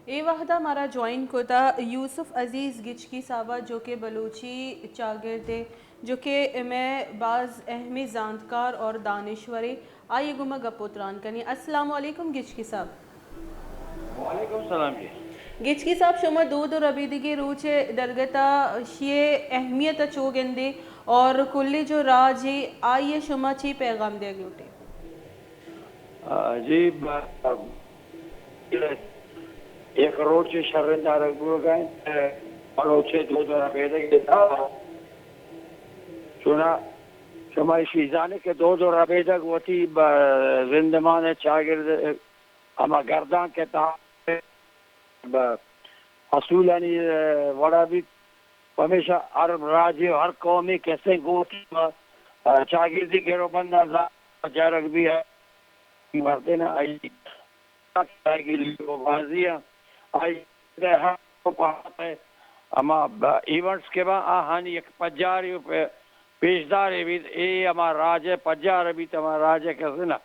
اے وہدا مارا جوائن کتا یوسف عزیز گچکی صاحبہ، جو کہ بلوچی چاگردے، جو کہ مئے باز اہمی زانتکار اور دانشورے، آئی گوما گپ و تران کنی۔ السلام علیکم گچکی صاحب۔ وعلیکم السلام جی۔ گچکی صاحب، شما دود و ربیدگی روچ درگتا شیئے اہمیت چو گندے اور کلی جو راجے آئیے شما چی پیغام دے لوٹے؟ آ، جی، ب-، یک روچے شریں دارگ بوگ ءَ انت، بلوچ ءِ دود ءُ ربیدگ ءِ تہا۔ چونا شما ایشی زانے کہ دود ءُ ربیدگ وتی ب-، زندمان ءِ چاگرد ءَ ہما گردان کہ تہا ب-، اصولانی وڑا بیت۔ پمیشا ہر راجے ءُ ہر قومے کسیں گوٹے ءَ چاگردی گروبند ءَ زانت جارگ بی ءَ مردین ءَ آئی آئی گلی و بازی ءَ آئی ہر پہاتے ہما ایونٹس کہ با آہانی یک پجارے و پہ-، پیشدارے بیت، اے ہما راج ءِ پجار بیت، ہما راج ءِ کسے نہ۔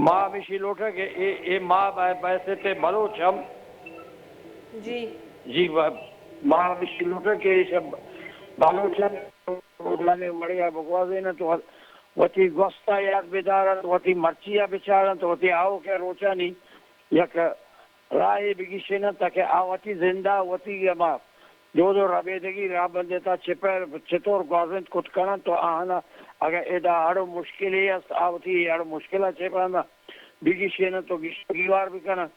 ما ہمیشی لوٹاں کہ اے، اے ما بہ-، بحیثیت بلوچ ہم جی۔ جی، ب-، ما ہمیشی لوٹاں کہ اے شب بلوچ ہم روڈانی مڑی ءَ بگوازیننت، وت-، وتی گوست ءَ یات بدارنت، وتی مرچی ءَ بچارنت، وتی آؤکیں روچانی یک راہے بگیشیننت تاکہ آ وتی زند ءَ وتی ہما دود ءُ ربیدگی راہبند ءِ تہا چہ پہ-، چطور گوازینت کت کننت و آہانا اگاں ادا اڑ و مشکلے است، آ وتی اڑ و مشکل ءَ چہ پہ ہما بگیشیننت و گیش و گیوار بکننت۔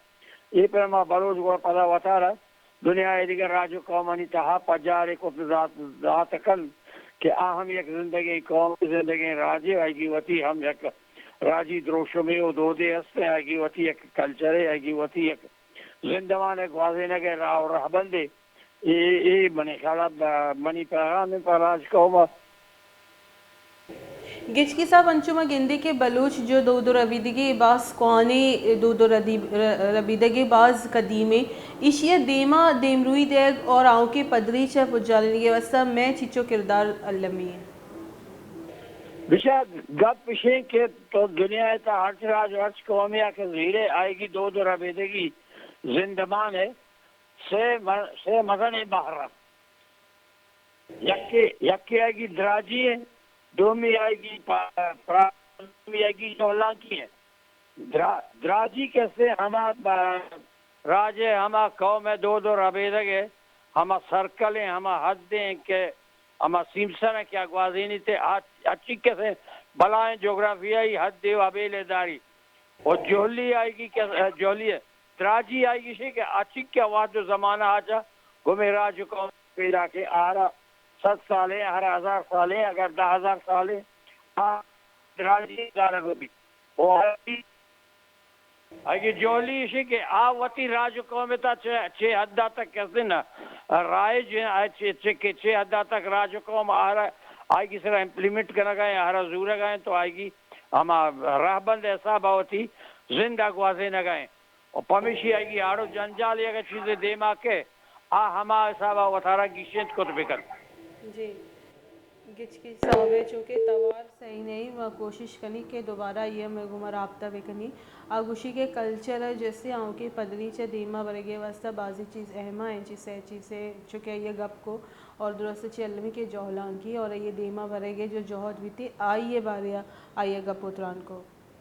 اے پیما بلوچ گڑا پدا وتارا دنیا ءِ دگہ راج و قومانی تہا پجارے کت دات، دات کنت کہ آ ہم یک زندگیں قومے، زندگیں راجے، آئیگی وتی ہم یک راجی دروشمے و دودے است، آئیگی وتی یک کلچرے، آئیگی وتی یک زندمان ءِ گوازینگ ءِ راہ و رہبندے۔ اے، اے منی خیال ءَ ب-، منی پیغام انت پہ راج قوم ءَ۔ گچکی صاحب، انچو ما گندیں کہ بلوچ جو دود و ربیدگی باز کوہنیں دود و ردی-، ر-، ربیدگی باز قدیمیں، ایشی ءِ دیما دیمروئی دیگ اور آؤکیں پدریچ ءِ پجارینگ ءِ واستہ مئے چیچو کردار المی انت؟ بچار، گپ اش انت کہ تو دنیا ءِ تہا ہرچ راج و ہرچ قومے ءَ کہ زیرے آئیگی دود و ربیدگی زندمان ءِ سے م-، سے مزنیں بہر انت۔ یکے، یکے آئیگی دراجی انت، دومی آئیگی پا-، پرا-، دومی آئیگی جہلانکی انت۔ درا-، دراجی کسے ہما ب-، راج ءِ، ہما قوم ءِ دود و ربیدگ ءِ ہما سرکل انت، ہما حد انت کہ ہما سیمسر انت کہ آ گوازینیت ءُ آ، آ چی کسے بلائیں جغرافیائی حدے و ابیلے داری۔ و جہلی آئیگی کہ، جہلی ءِ دراجی آئیگی شی کہ آ چی کہ وہد و زمانہ آ چہ گمے راج و قوم پیدا کہ آرا صد سالیں، ہر ہزار سالیں، اگر دہ ہزار سالیں، آ دراجی دارگ بیت۔ و آئیگی جہلی ایشی کہ آ وتی راج و قوم ءِ تہا چہ، چہ حدا تک کسے نہ رائج انت، آ چہ، چہ کہ چہ حدا تک راج و قوم آرا، آئیگی سرا امپلیمنٹ کنگا انت، آرا زورگا انت، تو آئیگی ہما رہبند ءِ حساب ءَ وتی زند ءَ گوازینگا انت۔ و پمیشی آئیگی آڑ و جنجال اگہ چیزے دیما کہ آ ہما حساب ءَ وتارا گیشینت کت بکنت۔ جی۔ گچکی صاحب ءِ چونکہ توار صحیح نہیں، ما کوشش کنی کہ دوبارہ آئی ءَ مئے گوما رابطہ بکنی۔ آ گوشی کہ کلچر ءِ جیسے آؤکیں پدریچ ءِ دیما برگ ءِ واستہ بازیں چیز اہم انت، چی سئے چیزے چونکہ آئی ءَ گپ کو اور درست چی المی کہ جہلانکی اور آئی ءِ دیما برگ ءِ جو جہد بیتی آئی ءِ بارے ءَ آئی ءَ گپ و تران کو۔